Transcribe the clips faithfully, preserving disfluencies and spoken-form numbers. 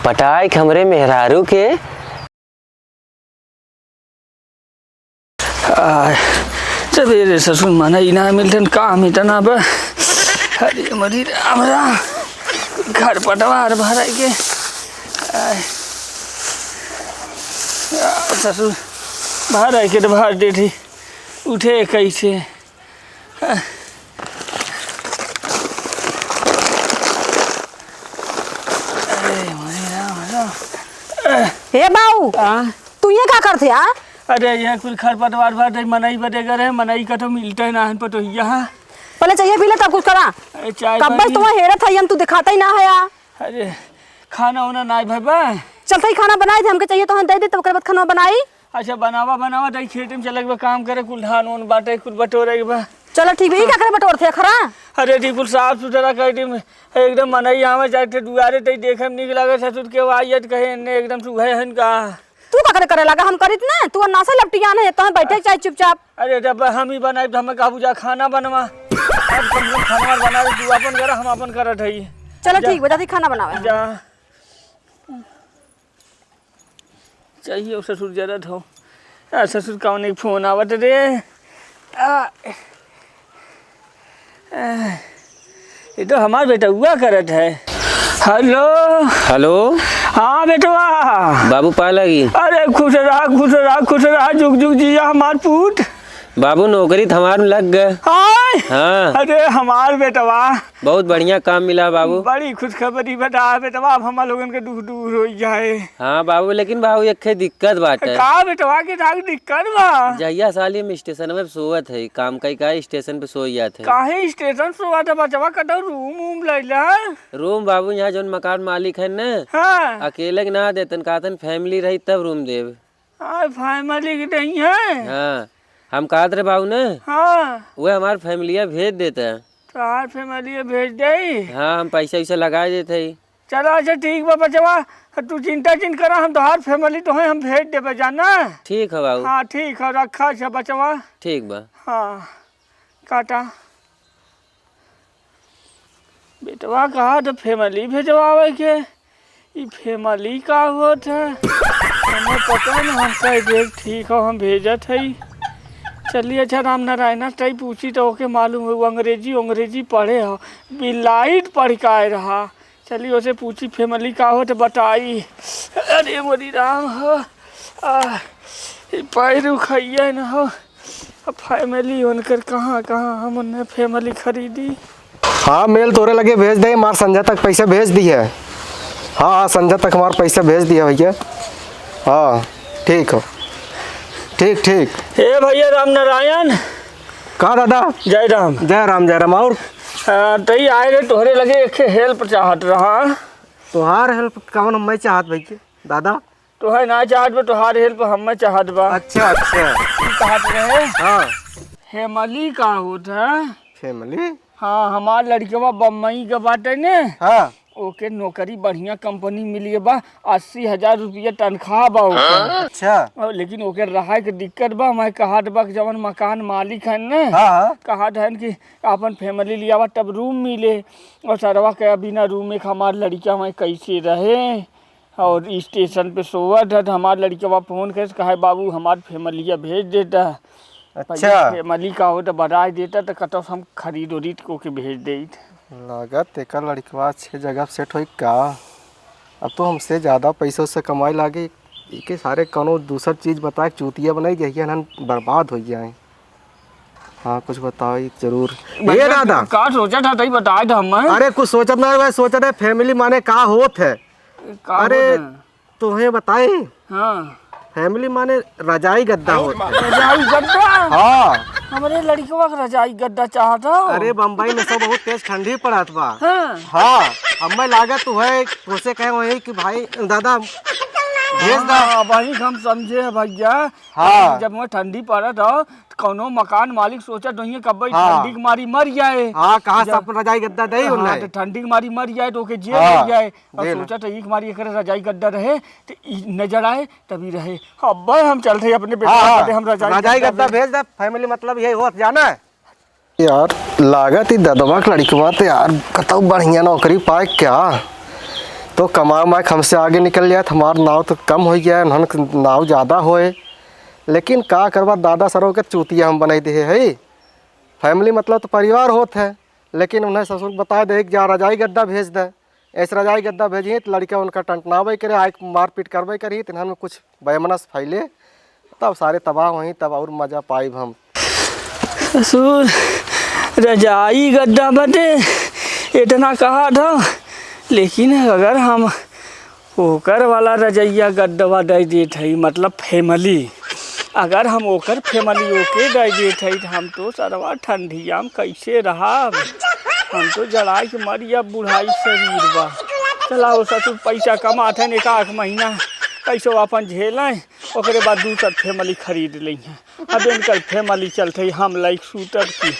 पटाए के हमरे मेहरारू के। आय, सबेरे ससुर मनई ना मिलतन, काम इतना बा। अरे मरी राम राम, घर पटवार भराई के। आय, आ, ससुर भराई के तो भर देती, उठे कैसे? अरे, मरे राम, राम। ए बाऊ, आ? तू ये का करत है, आ? अरे, ये कुल खरपतवार बाटे, मनई बदे करे, मनई का तो मिलते ना हन पटोहिया। पहले चाहिए पी ले, तब कुछ करा। अरे, चाय कब्बे से पानी। तुम्हें हेरत है, हम तू दिखाता ही ना है, आ? अरे, खाना वाना ना भाई बा। चल, सही खाना बनाई दे, हमके चाहिए तो हम दे दे, तब ओकरे बाद खाना बनाई। अच्छा, बनावा, बनावा, तई खेते में चले के बा, काम करे, कुल धान ओन बाटे, कुल बटोरे के बा। चलो ठीक बा, ई का करे बटोरत है, खरा? अरे, दी कुल साफ सुथरा कर दी, एकदम मनई आवे जाए थे दुआरे, तई देखे में नीक लागे, ससुर के आइए तो कहे, "एन्ने एकदम सुबह हन का?" तू का करे, करे लगा, हम करित ना, तू अन्ना से लपटियान है, तोहे बैठे के चाही चुपचाप। अरे, जब हम ही बनाई तो हमें का बुझा खाना बनवा। अब कम से कम खाना बना दे, तू अपन करा, हम अपन करत हई। चलो जा। ठीक बा, जाती खाना बनावे। जा। चाहिए ससुर जरत हो। आ, ससुर कौन एक फोन आवत रे। आ, आ, ये तो हमार बेटउआ करत है। हेलो। हेलो। हाँ बेटवा। बाबू पाए लागी। अरे खुश रहा, खुश रहा, खुश रहा, जुग जुग जिया हमार पूत। बाबू नौकरी तो हमार में लग गए। आय। हाँ। अरे हमार बेटवा। बहुत बढ़िया काम मिला बाबू। बड़ी खुशखबरी बता बेटवा, अब हमार लोगन के दुख दूर हो जाए। हाँ बाबू, लेकिन बाबू एक ठे दिक्कत बाटे। का बेटवा के जाग दिक्कत बा? जहिया साली हम स्टेशन में सोवत है, काम कई का स्टेशन पे सोई जात है। काहे स्टेशन सोवत है बचवा, कतौ रूम वूम लैला? रूम बाबू, यहाँ जौन मकान मालिक है न, हाँ। अकेले के ना देतन, कहतन फैमिली रही तब रूम देब। हाँ, फैमिली के नहीं है। हाँ, हम कहत रहे बाबू न, हाँ। वह हमार फैमिलिया भेज देता। तोहार फैमिलिया भेज दे। हाँ, हम पैसा वैसा लगा देते ही। चला अच्छा ठीक बा बचवा, तू चिंता जिन करा, हम तोहार फैमिली तो है, हम भेज देबे जाना। ठीक है बाबू। हाँ ठीक है, रखा अच्छा बचवा। ठीक बा। हाँ, काटा। बेटवा कहा तो फैमिली भेजवावे के, ई फैमिली का होत है? हमें पता न, हम कह दे ठीक हो, हम भेजत हई। चलिए अच्छा राम नारायण तई पूछी तो ओके मालूम है, वो अंग्रेजी अंग्रेजी पढ़े हो, बिलाइट पढ़ के आए रहा। चली ओसे पूछी फैमिली का होत बताई। अरे मोरी राम हो, आ, ई पैर उखाइए न हो। अब फैमिली उनकर कहाँ कहाँ हम उन्हें फैमिली खरीदी। हाँ, मेल तोरे लगे भेज दे, मार संझा तक पैसा भेज दी है। हाँ हाँ, संझा तक हमार पैसा भेज दिया भैया। हाँ, ठीक हो, ठीक ठीक। ए भैया राम नारायण। का दादा? जय राम। जय राम, जय राम। और? आ, तई आए रहे तोहरे लगे एक हेल्प चाहत रहा। तोहार हेल्प कवन मैं चाहत भैया दादा? तोहे ना चाहत बा, तोहार हेल्प हमें चाहत बा। अच्छा अच्छा। ई कहत रहे। हाँ। फैमिली का होत है? फैमिली? हाँ, हमार लड़कवा बम्बई के बाटे ने। हाँ। ओके नौकरी बढ़िया कंपनी मिली बा, अस्सी हजार रुपया तनख्वाह बा ओके। अच्छा। और लेकिन ओके रहे के दिक्कत बा, मैं कहत बा कि जवन मकान मालिक है ने, हाँ, हाँ। कहत है कि आपन फैमिली लियावा तब रूम मिले, और सरवा के बिना रूम में हमार लड़का मैं कैसे रहे? और स्टेशन पे सोवत है, तो हमार लड़कवा फोन करे, कहे, "बाबू, हमार फैमिलिया भेज देता।" अच्छा। पहले फैमिली का हो तो बताए देता, तो कतौ से हम खरीद उरीद को के भेज देत। लागत एकर लड़कवा अच्छे जगह पे सेट होई का। अब तो हमसे ज्यादा पैसा उससे कमाए लागे, इके सारे कौनो दूसर चीज बताए, चूतिया बनाई, जहिया हम बर्बाद हो जाए। हाँ, कुछ बताओ, ये जरूर। भैया, ये दादा। का सोचत है, तई बताए तो हमें। अरे, कुछ सोचत ना है, सोचत है, फैमिली माने का होत है? का अरे, होत है? तोहे बताई? हाँ। फैमिली माने रजाई गद्दा होत है। रजाई गद्दा? हाँ। हमरे लड़कवा के रजाई गद्दा चाहत हो? अरे, बम्बई में सब बहुत तेज ठंडी पड़त बा। हाँ। हाँ, हमें लागत तू है, तोसे कहे वही कि भाई, दादा, भेज दा। हाँ, वही हम समझे हैं भैया। हाँ। जब वहाँ ठंडी पड़त हो, कौनो मकान मालिक सोचत होइहे कब्बे हाँ। ठंडी के मारी मर जाए। हाँ, कहाँ से जब अपन रजाई गद्दा दे हाँ, उन्हें? तो ठंडी के मारी मर जाए तो ओके जेल हाँ, हो जाए। और जेल। सोचत है, एक मारी एकरे रजाई गद्दा रहे, तो ई नजर आए, तभी रहे। अब्बे हम चल रहे अपने बेटा हाँ, के साथे, हम रजाई रजाई गद्दा गद्दा भेज। भेज दे, फैमिली मतलब यही होत जाना है। यार, लागत ही ददवा के लड़कवा तो यार, कतौ बढ़िया नौकरी पाए क्या? तो कमा उमा के हमसे आगे निकल जात, हमार नाव तो कम होइ गया, उन्हन के नाव ज्यादा होए। लेकिन का करबा, दादा सरौ के चूतिया हम बनाई देहे है। Family मतलब तो परिवार होत है, लेकिन उन्हें ससुर बताइ दे कि जा रजाई गद्दा भेज दे। ऐसे रजाई गद्दा भेजी तो लड़का उनका टंटनावे करे, आइके मारपीट करबे करी, तो इन्हन में कुछ वैमनस्य फैले, तब सारे तबाह होई, तब और मजा पाइब हम। ससुर, रजाई गद्दा बदे इतना कहा था, लेकिन अगर हम ओकर वाला रजइया गद्दवा दे देत हई, मतलब family, अगर हम ओकर family ओके दे देत हई, तो हम तो सरवा ठंडिया में कैसे रहब? हम तो जड़ाई के मर जाब, बुढ़ाई शरीर बा। चला हो ससुर, पैसा कमात है, एक आध महीना कैसो अपन झेलें, ओकरे बाद दूसर family खरीद लेइहें। अब इनकर family चलत है, हम लाइक सूतब की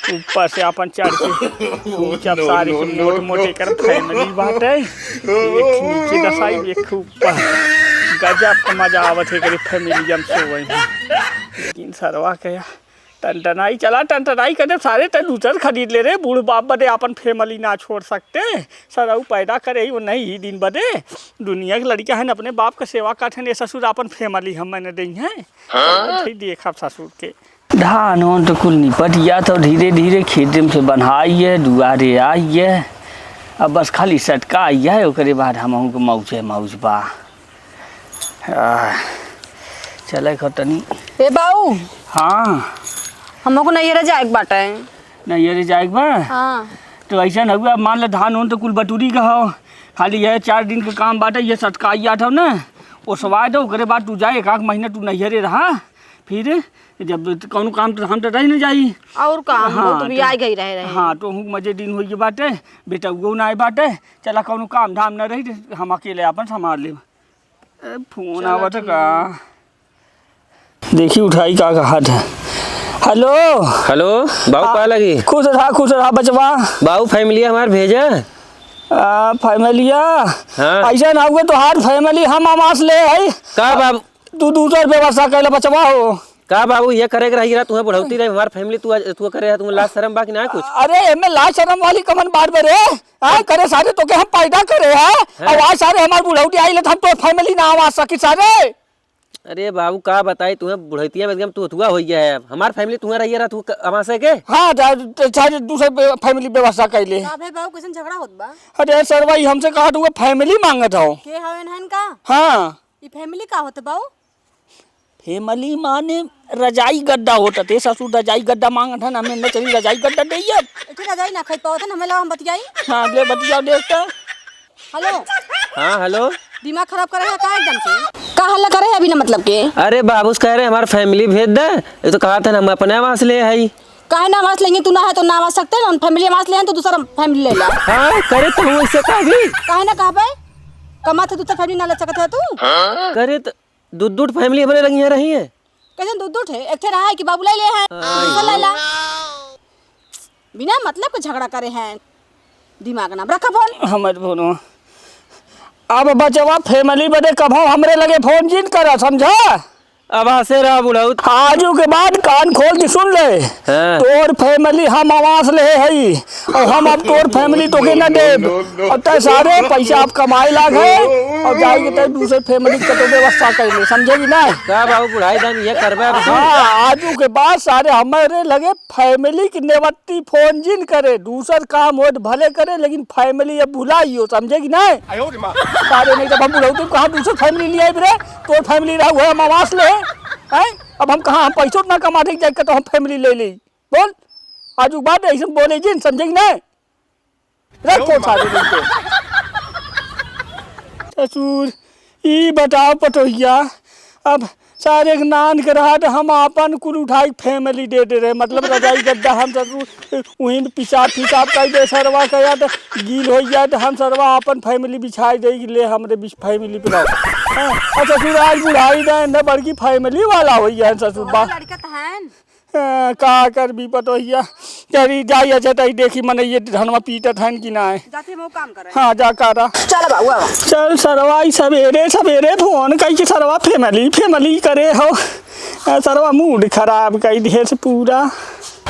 ऊपर से अपन चढ़ के सूचब सारे के मोट मोट एकर family बाटे। एक नीचे दसाई, एक ऊपर। गजब का मजा आवत है एकरे family हम सोए में। लेकिन सरवा के टनटनाई चला, टनटनाई करे सारे, त दूसर खरीद ले रे। बूढ़ बाप बदे अपन family ना छोड़ सकते। सरऊ पैदा करे ही वो नहीं ही दिन बदे। दुनिया के लड़कियां हैं, अपने बाप का सेवा करत हैं, ये ससुर अपन family हम मैंने देइहें। हाँ? देखब ससुर के। धान ओन तो कुल निपट गया, तो धीरे धीरे खेते में से बन्हाई है, दुआरे आई है। अब बस खाली सटका आई है, ओकरे बाद हमहू के मौजे मौज बा। आ, चले खो तनी। ए बाऊ। हाँ। हमको नैहरे जाए के बाटे। नैहरे जाए के बा? हाँ। तो ऐसा न हुआ, अब मान ले धान ओन तो कुल बटुरी का हो, खाली यह चार दिन के काम बाटे, ये सटकाई आठ हो ना, ओसवाए दो, ओकरे बाद तू जाए, एक आध महीना तू नैहरे रहा, फिर जब त-, कौनो काम तो धाम तो रह न जाई। और काम हाँ, हो तो भी तो, आए गई रहे रहे। हाँ, तो हूँ मजे दिन होई बाटे, बेटा वो ना आए बाटे, चला कौनो काम धाम न रही, हम अकेले अपन संभाल लेब। ए, फोन चला आवत ठीक। का? देखी उठाई का कहत है। हेलो। हेलो, बाबू, आ, का लगी? खुश रहा, खुश रहा बचवा। बाबू, family हमार भेजा। आ, family आ? हाँ। ऐसा ना हुए, तोहार family हम आवास ले आई। का बाबू? तू दूसर व्यवस्था कैला बचवा हो। का बाबू, ये करे के रही रहा, तुम्हें बुढ़ौती रही, हमार family तू, तू करे है, तुम्हें लाज शर्म बा कि ना कुछ? अरे, एमे लाज शर्म वाली कमन बात बा रे? हाँ, करे सारे तो के हम पैदा करे हैं, हाँ। अब आज सारे हमार बुढ़ौती आई ले, तो हम तो family ना आवास सकी सारे। अरे बाबू, का बताई तुम्हें, बुढ़ैतिया में एकदम तू हथुआ हो गया है। अब हमार family तुम्हें रहिए रहा, तू क-, अमासे के? हाँ, जा, जा, जा, दूसर बे-, family व्यवस्था कर ले। का भाई बाबू, कैसन झगड़ा होत बा? अरे सरवा, ई हमसे कहा तू family मांगत हो। के हवे इनहन का? हाँ। ई family का होत बाऊ? Family माने रजाई गद्दा होत है, ते ससुर रजाई गद्दा मांगत है, हमें न चली रजाई गद्दा दे ये। एक रजाई ना खरीद पावत है, हमें लाओ हम बतियाई। हाँ, ले बतियाओ, देख तो। हेलो। हाँ, हेलो। दिमाग खराब करे है का एकदम से? का हल्ला करे है बिना मतलब के? अरे बाबूस कह रहे हमार family भेज दे, ये तो कहा था ना हम अपने आवास ले आई। काहे ना आवास लेंगे, तू ना है तो ना आवास सकते ना, family आवास ले हैं तो दूसरा family ले ला। हाँ, करे तो हूँ इससे का भी। काहे ना कहा भाई? कमा थे दूसरा family ना ले सकते है तू? करे तो दू दू family हमारे लगी यहाँ रही है। कैसे दू दू ठे? एक ठे रहा है कि बाबू ले ले हैं, हाँ। दूसरा ले ला। बिना मतलब के झगड़ा करे हैं, दिमाग ना रखा फोन। हमर फोन। अब बचवा family बदे कभो हमरे लगे फोन जिन करा, समझा? अब हंसे रहा बुढ़ऊ। आजू के बाद कान खोल के सुन ले। हाँ। तोर family हम आवास ले हई और हम अब तोर family तोके न देब। अब तय सारे पैसा आप कमाए लाग है और जाए के तय दूसरे family के तो व्यवस्था कर ले, समझे कि ना? का बाबू बुढ़ाई दान ये करबे अब तू? हाँ, आजू के बाद सारे हमारे लगे family की नेवत्ती फोन जिन करे, दूसर काम होत भले करे, लेकिन family अब भुलाइयो, समझे कि नहीं? सारे नहीं, जब हम बुढ़ऊ तो कहाँ दूसर family ले आए रे? तोर family रहा हुआ हम आवास ले, हैं? अब हम कहाँ, हम पैसों ना कमा दे जाए तो हम family ले ले, बोल? आज के बाद ऐसे बोले जिन, समझे कि नहीं? रखो सारे दिन को। ससुर, ई बताओ पटोहिया, अब सारे के नान के रहा तो हम आपन कुल उठाई family दे दे रहे, मतलब रजाई गद्दा हम ससुर वहीं में पेशाब फिसाब कर दे सरवा का, या तो गील हो जाए तो हम सरवा आपन family बिछाई दे कि ले हमरे बीच family पे रहो। हाँ, और ससुर आज बुढ़ाई दे न बड़की family वाला हो गया है ससुर बा। लड़का तो है। हाँ, का करबी पतोहिया? चली जाई, अच्छा, तई देखी, मने ये धनवा पीटत हन कि नाय। जाती हम काम करे। हाँ, जा करा। चल बाबू, आवा। चल सरवा, ई सबेरे, सबेरे फोन कई के सरवा family, family करे हो। आ, सरवा mood खराब कई दिहे से पूरा।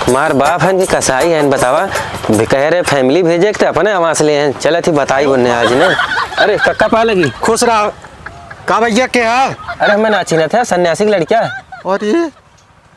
हमार बाप हन कि कसाई हन, बतावा। भी कहे रहे family भेजे के, त अपने आवास ले हैं। चलत ही बताई बोलने आज ने। अरे, कक्का पाए लगी। खुश रहा। का भैया के है? अरे, हमें ना चिन्हत है, सन्यासी के लड़का। अरे,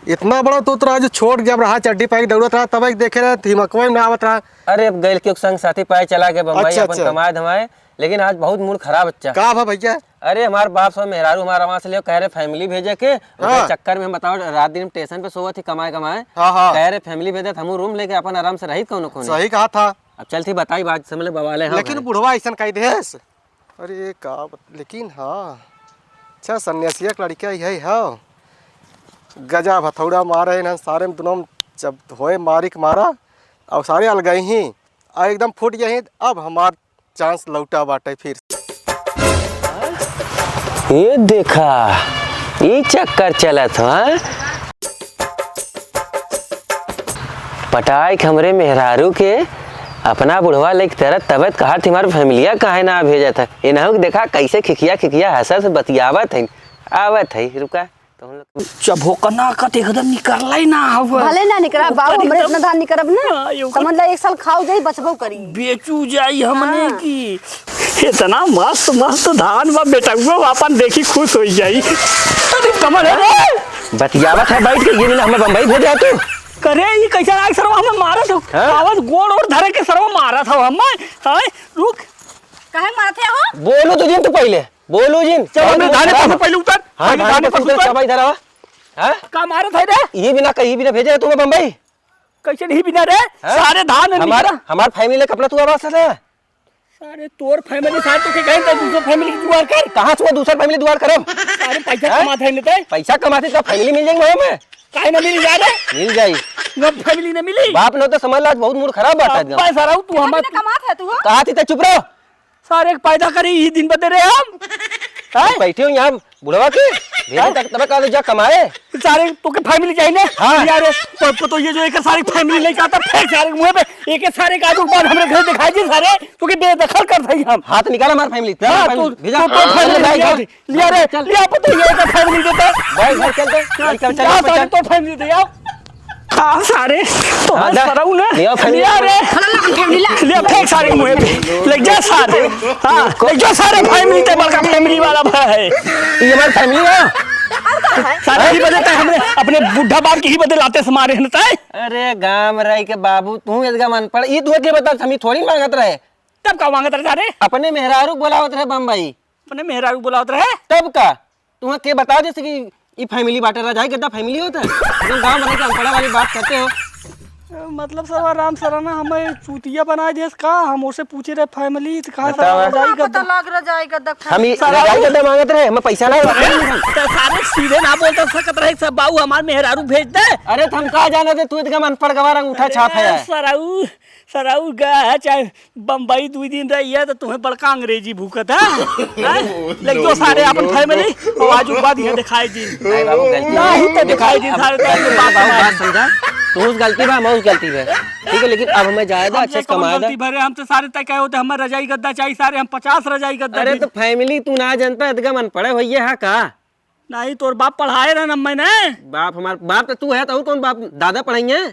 इतना बड़ा तो तोरा जो छोट जब रहा, चड्डी पाई के दौड़त रहा, तब एक देखे रहे, थिमकवा में आवत रहा। अरे, अब गैल के संग साथी पाए चला गए बम्बई, अच्छा, अपन अच्छा। कमाए धमाए, लेकिन आज बहुत मूड खराब बच्चा। का भा भैया? अरे, हमार बाप सब मेहरारू हमार आवास ले कह रहे family भेजे के, ओकरे हाँ। चक्कर में हम बताओ रात दिन स्टेशन पे सोवत ही कमाए कमाए। हाँ, हाँ। कह रहे family भेजे, हमू room लेके अपन आराम से रही कौनो कोने। सही कहा था। अब चलती बताई बात, समझ ले बवाले, हाँ लेकिन भाई। बुढ़वा ऐसन कह देस। अरे का बत-, लेकिन हाँ, अच्छा सन्यासिया के लड़का यही है। गजा भथौड़ा मारे इन्हन सारे में दोनों में जब होए मारिक मारा और सारे अलगई ही और एकदम फूट गए ही। अब हमार chance लौटा बाटे फिर। ये देखा, ई चक्कर चलत ह, हाँ? पटाई के हमरे मेहरारू के अपना बुढ़वा लेके तरत तबत कहत हमार फैमिलिया काहे ना भेजत है। इनहू के देखा कैसे खिखिया खिखिया हंसत बतियावत है। आवत है, रुका। चभोकना का तो एकदम निकलला ही ना हवे। भले ना निकरा, बाबू, ओकर हमरे एकदम इतना धान निकरब ना, हाँ, ये ओकर समझ ला, एक साल खाओ जाई, बचबो करी। बेचू जाई हमने हाँ। की। इतना मस्त, मस्त धान बा, बेटउआ बा, अपन देखी खुश होई जाई। अरे, कमल है रे। बतियावत है बैठ के, ये बिना हमें बम्बई भेजे है तू? करे, ये कैसे आग सरवा हमें मारत हो? हाँ? आवाज गोड़ और धरे के सरवा मारत हो हमें। हाँ, रुक। काहे मारत है हो? बोलू तो जिन तू पहले। बोलू जिन। चल, हमरे धाने पास से पहले उतर। हाँ, पहले धाने धाने पास पास उतर, उतर। सब इधर आवा। हाँ? का मारत है रे? ये बिना कहीं बिना भेजे है तुम्हें बम्बई? कैसे नहीं बिना रे? हाँ? सारे धान हमार, निकला। हमार family का अपना तू आवाज है। सारे तोर family सारे तो के कहें तो दूसर family की जुगाड़ कर। कहाँ से वो दूसर family जुगाड़ करब? सारे पैसा हाँ? कमात है नहीं तो। पैसा कमाते तो family मिल जाएंगे हमें। काहे ना मिल जाए रे? मिल जाई। ना family ना मिली। बाप न तो समझ ला, आज बहुत मूड खराब बात है एकदम। अब्बा सारा तू हमार ना कमात है तू, हो? कहा थी तो चुप रहो। सारे के पैदा करी ही दिन बदे रहे हम। हैं? बैठे हो यहाँ बुढ़वा के, भेजे हैं? तक तब का जा कमाए। सारे तो के family चाहिए ना? हाँ। यार, तो, तो, तो ये जो एक सारे family लेके आता, फेंक सारे के मुंह पे, एक सारे का आजू बाद हमरे घर दिखाई दे सारे, तो के बेदखल कर दई हम। हाथ निकाल हमार family, तेरा हाँ, family, तो, भेजा। तो, तो हाँ, family ले भाई, लिया, घर। लिया रे, चल। लिया पता ये तो family देता। भाई, घर चल, चल, चल, चल, चल, हाँ, चल, सारे चल। तो family दे आओ। हाँ, सारे, तो हाँ, दा। सरऊ ना। ले आओ, family। लिया रे। ले फेंक सारे मुंह पे। ले जा सारे। हाँ, ले जा सारे family ते बड़का family वाला भरा है। ये हमारी family है। सारे ही बदलता है हमने, अपने बुढ़ा बाप की ही बदल आते से मारे हैं ना ताए। अरे गांव रह के बाबू, तू एकदम अनपढ़। ये तू के बता, हम ही थोड़ी मांगत रहे। तब का मांगत रहे सारे? अपने मेहरारू बोलावत रहे बम्बई। अपने मेहरारू बोलावत रहे? तब का? तुम्हें के बताओ जैसे कि ई family बाटे, रजाई गद्दा family होता है? तुम गांव भर के अनपढ़ा वाली बात करते हो। मतलब सरवा राम सरना हमें चूतिया बना देस का? हम ओसे पूछे रहे family, तो कहा बताओ। सरवा रजाई गद्दा। लग रजाई गद्दा हम ई family। रजाई गद्दा मांगत रहे, हमें पैसा ना। तो सारे सीधे ना बोलता सकत रहे सब, बाऊ हमार मेहरारू भेज दे। अरे तो हम कहा जाना दे, तू एकदम अनपढ़ गवार अंगूठा छाप है। सरऊ, सरऊ गा, चाहे बम्बई दुई दिन रहिया तो तुम्हें बड़का अंग्रेजी भूकत है। हैं? लेकिन तो सारे अपन family और आज बाद ये दिखाई दी। नहीं बाबू, गलती नहीं, तो दिखाई दी अब सारे तो गलती अपने बाप बाबू, बात समझा। तू उस गलती बा, मैं उस गलती बा। ठीक है, लेकिन अब हमें जाए दा, हम अच्छा से कौन कमाए दा। गलती भरे, हम तो सारे तय कहे होते, हमें रजाई गद्दा चाहिए, सारे हम पचास रजाई गद्दा अरे दे तो family तू ना जानता, इतना मन पड़े भैया, हाँ का? नहीं, तोर बाप पढ़ाए रहे ना मैं ने। बाप हमार, बाप तो तू है, तो और कौन बाप? दादा पढ़ाई है?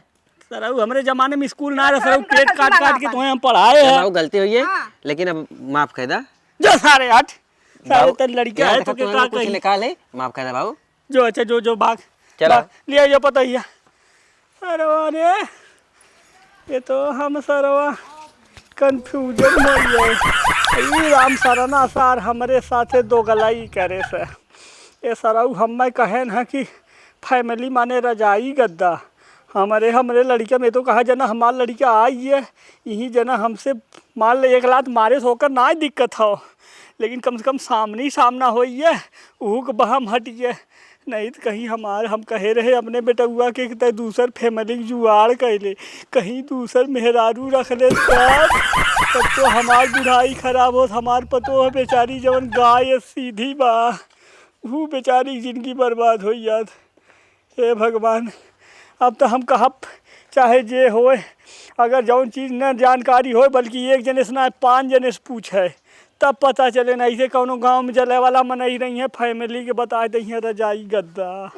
सरऊ, हमरे जमाने में स्कूल ना रहे, सरऊ, पेट काट काट के तुम्हें हम पढ़ाए हैं। सरऊ, गलती हुई है, हाँ। लेकिन अब माफ कर दा। जो सारे हट, सारे बाबू, तेरे लड़के यहाँ आए देखा, तो के तू का कुछ कही? निकाल है, माफ कर दे बाबू। जो अच्छा, जो, जो भाग, चलो। भाग, लिया जो पता ही है। अरे वाह रे, ये तो हम सरवा confusion में ही है। ई राम सरना सार हमरे साथे दोगलाई करे से। ए सरऊ, हम्मे कहेन ह कि family माने रजाई गद्दा। हमरे, हमरे लड़िका में तो कहा जना हमार लड़िका आई है, यही जना हमसे मान ले एक लात मारे से ओकर ना दिक्कत हो, लेकिन कम से कम सामने ही सामना होई है, उहू के बहम हटी है। नहीं तो कहीं हमार, हम कहे रहे अपने बेटउआ के कि तै दूसर family के जुआड़ कैले, कहीं दूसर मेहरारू रख ले तब, तब तो हमार बुढ़ाई खराब होत, हमार पतोह बेचारी जवन गाय सीधी बा, ऊ बेचारी के जिंदगी बर्बाद होइ जात। हे भगवान, अब तो हम कहब चाहे जे होए, अगर जौन चीज न जानकारी होए बल्कि एक जने से ना पाँच जने से पूछे, तब पता चले, नहीं से कौनो गाँव में जले वाला मनई रही है, family के बता दही है रजाई गद्दा।